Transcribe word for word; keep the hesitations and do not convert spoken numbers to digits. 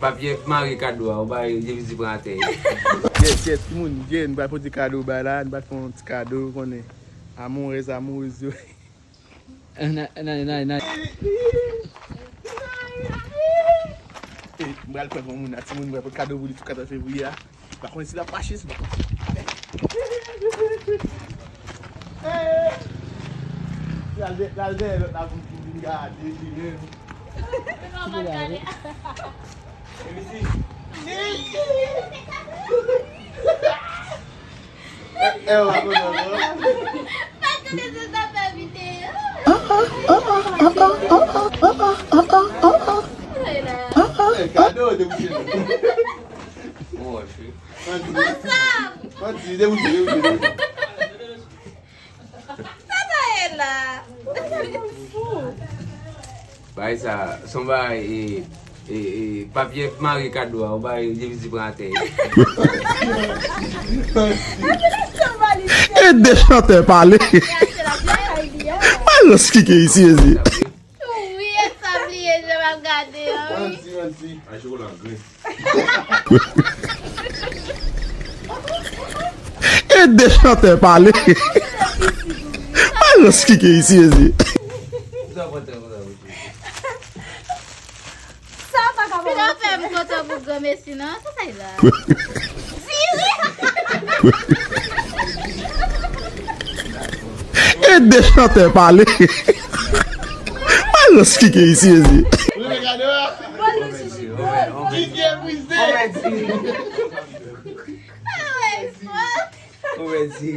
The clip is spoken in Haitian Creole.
Papye mare kado a, ou bay Jezi pran atè. Yes, yes, timoun, yeah, nou pral pote kado bay la, nou pral fè yon ti kado, ou konnen. Amourèz, amourèz yo. Nan, nan, nan, nan. Eh, m pral prank yon moun la, timoun, m pral pote kado pou li sou katorz fevriye a. M pa konnen si l ap mache sou. Eh! L al dè-, l al dèyè lòt la pou, pou vin gade li menm. Eh, eh, w pa kontan, non? Pa tande se sa fè videyo. Eh, kado, debouche. Manti. Manti, debouche, debouche, debouche. Sa sa ye la? Bay sa, se yon bagay, e, e, e, papye mare kado a, ou bay Jezi pran atè. Ede chantè pale. Balans kike isi, Jezi. Wi, e sa bliye, jan m ap gade an, wi. Manti, manti. Ay, chokola grenn. Ede chantè pale. Balans kike isi, Jezi. Sa pa ka. Pita fè m kontan pou granmesi, non? Sa sa ye la? Ede chantè pale. Balans kike isi, Jezi. Kike brize. Ou mèsi.